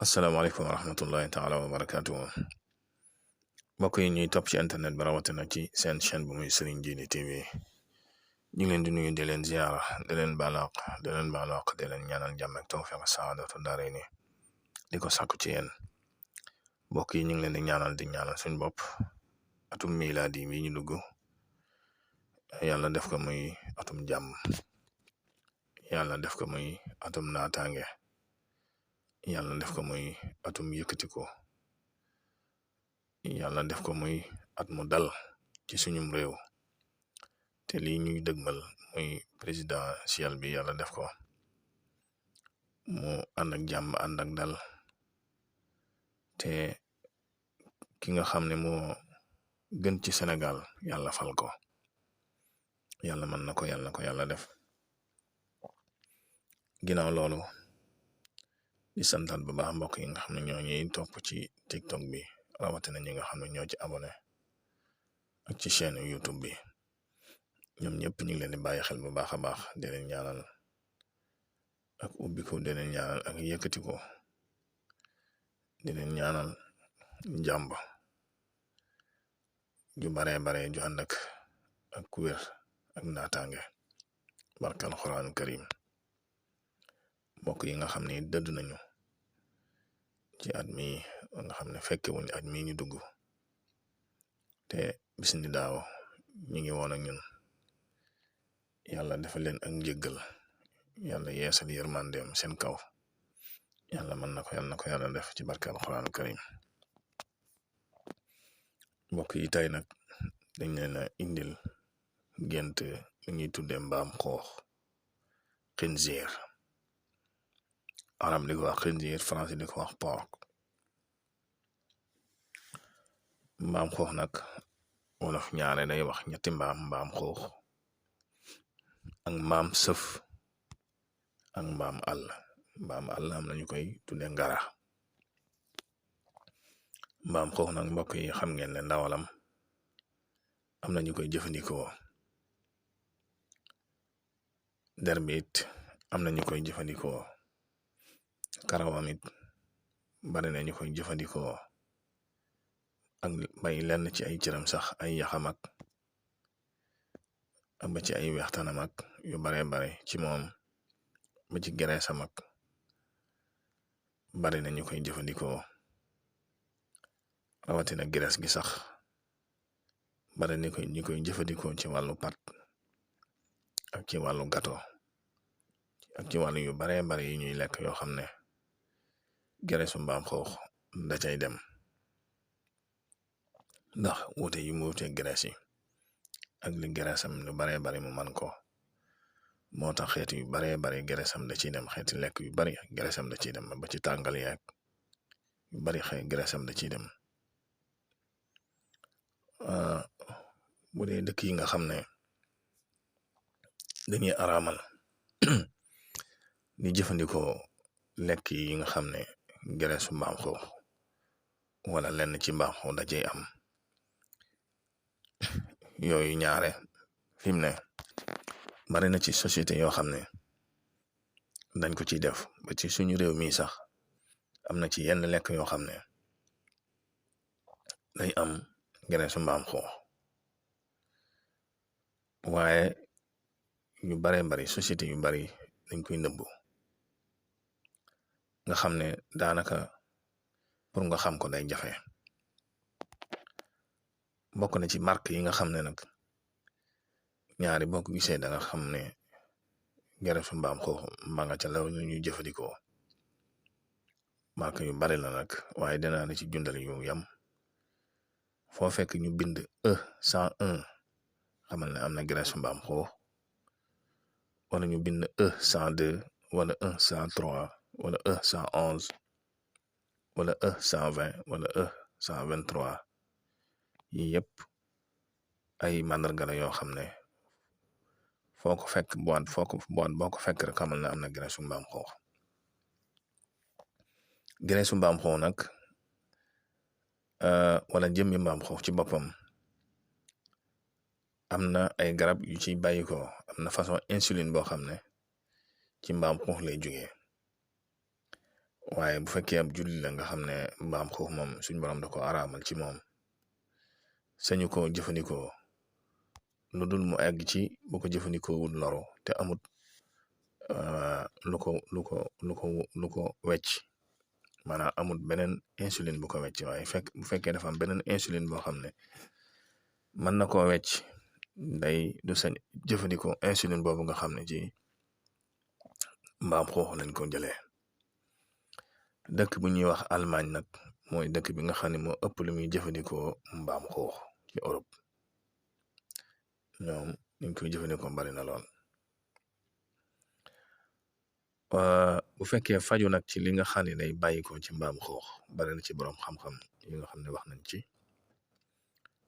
asalaamaaleykum wa rahmatullahi taala wa barakaatu mbokk yi ñuy topp ci internet bi rawatina ci seen chaîne bu muy Serigne Djily TV ñu ngi leen di nuyu di leen ziara di leen balaq di leen ñaanal jàmm ak tawfiq saadatu daarayni di ko sàkku ci yéen mbokk yi ñu ngi leen di ñaanal suñ bopp atum milaadi bi ñu dugg yàlla def ko muy atum jàmm yàlla def ko muy atum naataange yàlla def ko muy atum yëkkatiko yàlla def ko muy at mu dal ci suñum réew te lii ñuy dëgmal muy présidentiel bi yàlla def ko mu ànd ak jàmm ànd ak dal te ki nga xam ne moo gën ci Sénégal yàlla fal ko yàlla mën na ko yàlla def ginnaaw loolu di santaat bu baax mbokk yi nga xam ne ñoo ñuy topp ci TikTok bi rawatina ñi nga xam ne ñoo ci abonné ak ci chaîne YouTube bi ñoom ñëpp ñu ngi leen di bàyyi xel bu baax a baax di leen ñaanal ak ubbi ko di leen ñaanal ak yëkkati ko di leen ñaanal njàmb ju bare ju ànd ak wér ak naataange barkal Alxuraanu Karim mbokk yi nga xam ne dëdd nañu ci at mi nga xam ne fekke wuñ at mi ñu dugg te bis ni daaw ñu ngi woon ak ñun yàlla dafa leen ak njëggal yàlla yeesal yërmandeem seen kaw yàlla mën na ko yàlla def ci barkal Alxuraanu Karim mbokk yi tey nag dañ leen a indil gént li ñuy tuddee mbaam xoox xinziir arab di ko wax xinziir français di ko wax porc mbaam xoox nag wolof ñaare day wax ñetti mbaam xoox ak mbaam sëf ak mbaam àll am nañu koy tudde ngara mbaam xoox nag mbokk yi xam ngeen ne ndawalam am nañu koy jëfandikoo derbit am nañu koy jëfandikoo karawam it bari na ñu koy jëfandikoo ak bay lenn ci ay cëram sax ay yaxam ak ba ci ay weextanam ak yu bare ci moom ba ci gereesam ak bari na ñu koy jëfandikoo rawatina gerees gi sax bari na ñu koy jëfandikoo ci wàllu pat ak ci wàllu gato ak ci wàllu yu bare yi ñuy lekk yoo xam ne gereesu mbaam xoox da cay dem ndax wuute yi mu wuute gerees yi ak li gereesam lu bare mu man ko moo tax xeet yu bare gereesam da ciy dem xeeti lekk yu bari gereesam da ciy dem ba ci tàngal yeeg yu bari xeet gereesam da ciy dem bu dee dëkk yi nga xam ne dañuy araamal di jëfandikoo lekk yi nga xam ne gereesu mbaam xoox wala lenn ci mbaam xoox da cay am yooyu ñaare fi mu ne bari na ci société yoo xam ne dañ ko ciy def ba ci suñu réew mi sax am na ci yenn lekk yoo xam ne day am gereesu mbaam xoox waaye yu bari société yu bari dañ koy nëbbu nga xam ne daanaka pour nga xam ko day jafe bokk na ci marque yi nga xam ne nag ñaari bokk gisee da nga xam ne gereesu mbaam xoox mbaa nga ca la ñuy jëfandikoo marque yu bari la nag waaye dinaa la ci jundal yu yam foo fekk ñu bind E101 xamal ne am na gereesu mbaam xoox wala ñu bind E102 wala E103 wala E111 wala E120 wala E123 yi yëpp ay màndarga la yoo xam ne foo ko fekk boîte boo ko fekk rek xamal ne am na gereesu mbaam xoox gereesu mbaam xoox nag wala jëmmi mbaam xoox ci boppam am na ay garab yu ciy bàyyi ko am na façon insuline boo xam ne ci mbaam xoox lay jógee waaye bu fekkee ab julli la nga xam ne mbaam xuux moom suñ borom da ko araamal ci moom sañu ko jëfandikoo lu dul mu egg ci bu ko jëfandikoo wul loru te amut lu ko wecc maanaam amut beneen insuline bu ko wecc waaye bu fekkee dafa am beneen insuline boo xam ne mën na koo wecc du sañ jëfandikoo insuline boobu nga xam ne ci mbaam xuux lañ ko jëlee. dëkk bu ñuy wax Allemagne nag mooy dëkk bi nga xam ne moo ëpp lu muy jëfandikoo mbaam xuux ci Europe ñoom ñu koy jëfandikoo bari na lool. bu fekkee faju nag ci li nga xam ne day bàyyi ko ci mbaam xuux bari na ci borom xam-xam yi nga xam ne wax nañ ci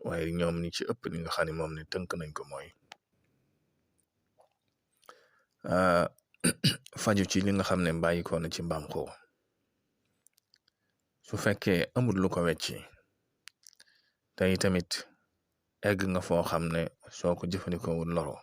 waaye ñoom ni ci ëpp li nga xam ne moom ne tënk nañ ko mooy faju ci li nga xam ne bàyyi ko na ci mbaam xuux su fekkee amul lu ko wecci tey tamit egg nga foo xam ne soo ko jëfandikoo wul loro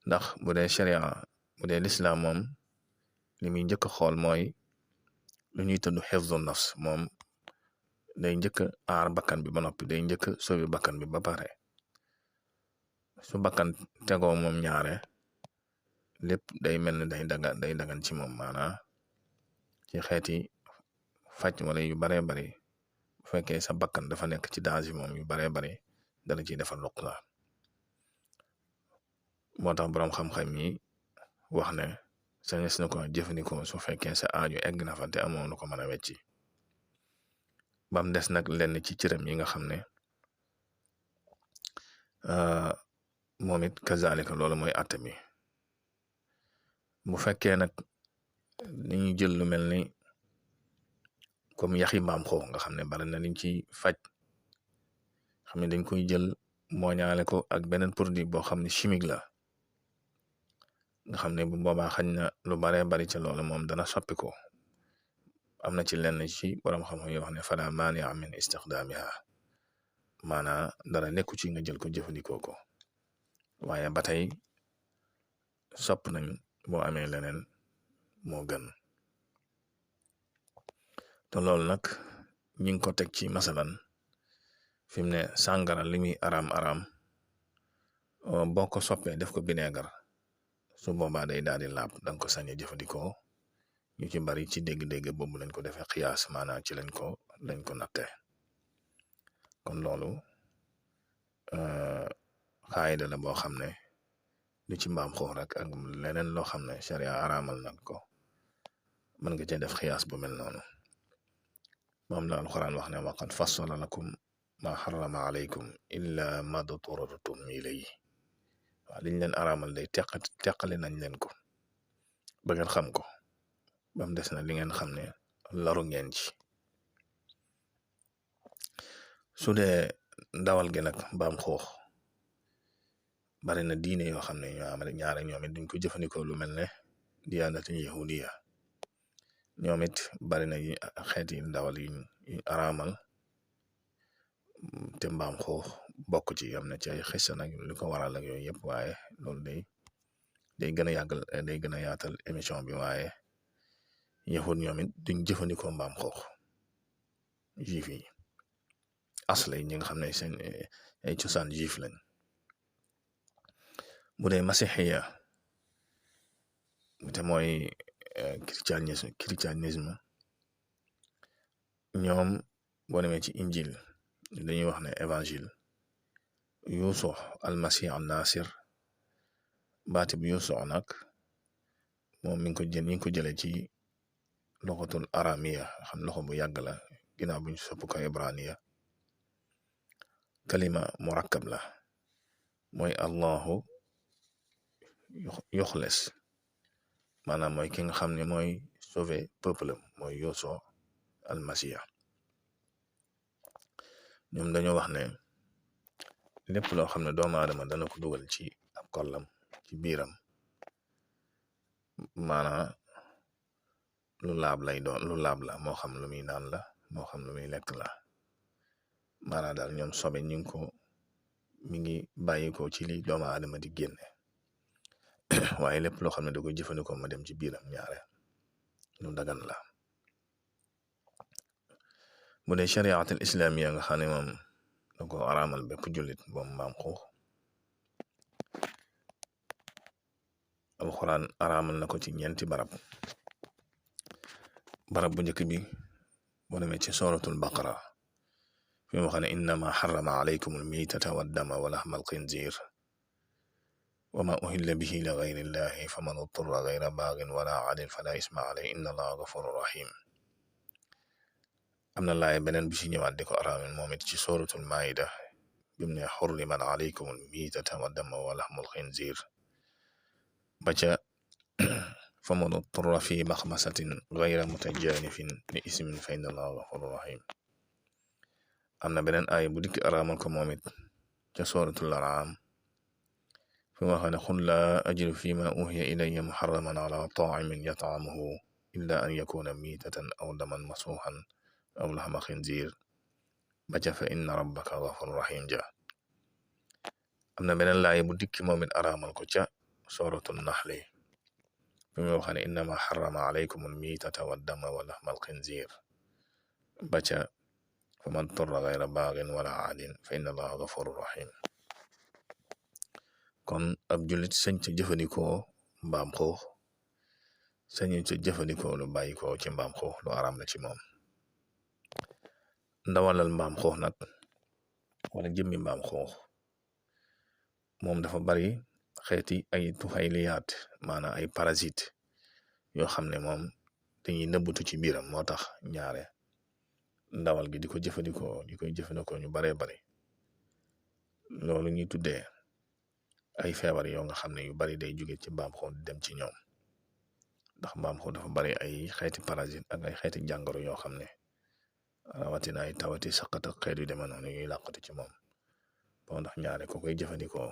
ndax bu dee sharia bu dee lislaam moom li muy njëkk a xool mooy lu ñuy tudd hifzu nafs moom day njëkk aar bakkan bi ba noppi day njëkk sobi bakkan bi ba pare su bakkan tegoo moom ñaare lépp day mel ne day dagan ci moom maanaam ci xeeti faj wala yu baree bari bu fekkee sa bakkan dafa nekk ci danger moom yu baree bari dana ciy defal luq la moo tax boroom xam-xam yi wax ne sañes na ko jëfandikoo su fekkee sa aaju egg na fa te amoo lu ko mën a wecci bam des nag lenn ci cëram yi nga xam ne moom it kazalika loolu mooy atte mi bu fekkee nag dañuy jël lu mel ni comme yaxi mbaam xuux nga xam ne bari na liñ ci faj xam ne dañ koy jël mooñaale ko ak beneen produit boo xam ne chimique la nga xam ne bu boobaa xañ na lu baree bari ca loolu moom dana soppi ko am na ci lenn ci borom xam-xam yi wax ne fala maani'a min istixdaamiha maanaa dara nekku ci nga jël ko jëfandikoo ko waaye ba tey sopp nañ boo amee leneen moo gën te loolu nag ñi ngi ko teg ci masalan fi mu ne sàngara li muy araam boo ko soppee def ko bineegar su boobaa day daal di laab danga ko sañ a jëfandikoo ñu ci bari ci dégg-dégg boobu lañ ko defee xiyaas maanaam ci lañ ko natte kon loolu xaayida la boo xam ne lu ci mbaam xuux rek ak leneen loo xam ne sharia araamal nag ko mën nga cee def xiyaas bu mel noonu moom la alxuraan wax ne wa qad fassala lakum ma xarama alaykum illa ma duturtum ilayhi waaw liñ leen araamal day teqale nañ leen ko ba ngeen xam ko ba mu des na li ngeen xam ne laru ngeen ci su dee ndawal gi nag mbaam xuux bari na diine yoo xam ne ñaare ñoom it duñ ko jëfandikoo lu mel ne diyaanatu yahudiya ñoom it bari na xeeti ndawal yu araamal te mbaam xuux bokk ci am na ci ay xissa nag li ko waral ak yooyu yëpp waaye loolu day gën a yàggal day gën a yaatal émission bi waaye yahud ñoom it duñ jëfandikoo mbaam xuux juif yi asla yi ñi nga xam ne seen ay cosaan juif lañ bu dee masixiya te mooy christianisme ñoom boo demee ci injil dañuy wax ne évangile yuusux almasih an nasir baati bu yuusux nag moom mi ngi ko jëlee ci loxatul aramiya xam loxo bu yàgg la ginnaaw buñ sopp ko ibraniya kalima murakkab la mooy allahu yoxles maanaam mooy ki nga xam ne mooy sauver peuple mooy yuusux almasiya ñoom dañoo wax ne lépp loo xam ne doomu aadama dana ko dugal ci ab kollam ci biiram maanaam lu laab lay doon lu laab la moo xam lu muy naan la moo xam lu muy lekk la maanaam daal ñoom sobe mi ngi bàyyi ko ci li doomu aadama di génne waaye lépp loo xam ne da koy jëfandikoo ma dem ci biiram ñaare lu dagan la bu dee shariatul islamiya nga xam ne moom da ko araamal bépp jullit boom mbaam xuux alxuraan araamal na ko ci ñeenti barab bu njëkk bi boo demee ci suratul baqara fi mu wax ne innama xarama alaykum almitata waddama wa laxma alxinzir wa ma uhilla bihi li gayri llahi faman uturra gayra baagin wala aadin fala isma alay inna allaha gafurun rahim am na laay beneen bi ci ñëwaat di ko araamal moom it ci suratul maida bim ne xurrimat alaykum almitata waddama wa laxma alxinzir ba ca faman uturra fi maxmasatin gayra mutajanifin li ismin fa inna allaha gafurun rahim am na beneen aaya bu dikk araamal ko moom it ca suratul an'am fi ma xam ne qul laa ajidu fi ma uhiya ilayya muharraman ala taa'imin yat'amuhu illa an yakuna miitatan aw daman masfuhan aw laxma xinziir ba ca fa inna rabbaka gafurun rahim ja am na beneen laaya bu dikk moom it araamal ko ca suratul naxli fi ma wax ne innama xarama alaykum almiitata waddama wa laxma alxinziir ba ca faman turra gayra baagin wala aadin fa inna allaha gafurun rahim kon ab jullit sañ ca jëfandikoo mbaam xuux sañu ca jëfandikoo lu bàyyi ko ci mbaam xuux lu araam la ci moom ndawalal mbaam xuux nag wala jëmmi mbaam xuux moom dafa bari xeeti ay tuxayliyaat maanaam ay parasite yoo xam ne moom dañuy nëbbutu ci biiram moo tax ñaare ndawal gi di koy jëfandikoo ñu baree bari loolu ñuy tuddee ay feebar yoo nga xam ne yu bari day jóge ci mbaam xuux di dem ci ñoom ndax mbaam xuux dafa bari ay xeeti parasite ak ay xeeti jàngoro yoo xam ne rawatina ay tawati saqat ak xeet yu demee noonu ñuy làqatu ci moom bon ndax ñaare ko koy jëfandikoo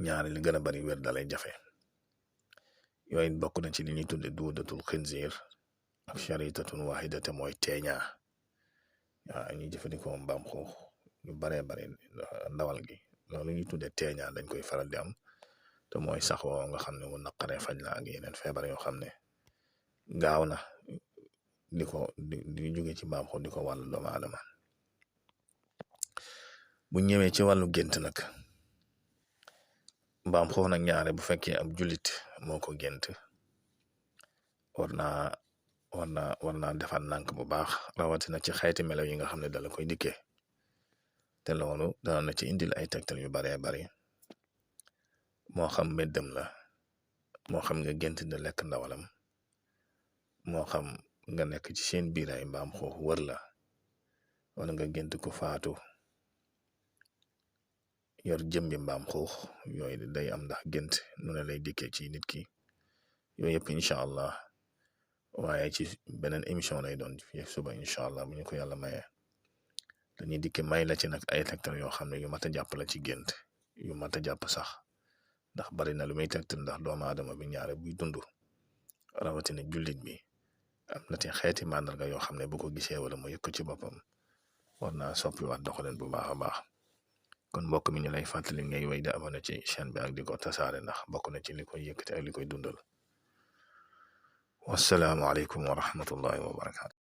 ñaare li gën a bari wér dalay jafe yooyu bokk na ci li ñuy tudde duudatul xinziir ak sharitatun wahidate mooy teeña waaw ñuy jëfandikoo mbaam xuux ñu baree bari ndawal gi loolu ñuy tudde teeña dañ koy faral di am te mooy sax woo nga xam ne mu naqaree faj la ak yeneen feebar yoo xam ne gaaw na di jóge ci mbaam xuux di ko wàllu doomu aadama bu ñëwee ci wàllu gént nag mbaam xuux nag ñaare bu fekkee ab jullit moo ko gént war naa defar nànk bu baax rawatina ci xeeti melaw yi nga xam ne dala koy dikkee te loolu dana na ci indil ay tegtal yu baree bari moo xam meddam la moo xam nga gént da lekk ndawalam moo xam nga nekk ci seen biir ay mbaam xuux wër la wala nga gént ko faatu yor jëmbi mbaam xuux yooyu day am ndax gént nu ne lay dikkee ci nit ki yooyu yëpp incha allah waaye ci beneen émission lay doon fi suba incha allah bu ñu ko yàlla mayee dañuy dikke may la ci nag ay tegtal yoo xam ne yu mat a jàpp la ci gént yu mat a jàpp sax ndax bari na lu muy tegtal ndax doomu aadama bi ñaare buy dund rawatina jullit bi am na ci xeeti màndarga yoo xam ne bu ko gisee wala mu yëg ko ci boppam war naa soppiwaat doxalin bu baax a baax kon mbokk mi ñu lay fàttali ngay way di abonné ci chaîne bi ak di ko tasaare ndax bokk na ci li koy yëkkati ak li koy dundal wassalaamu aleykum wa rahmatullahi wa barakaatu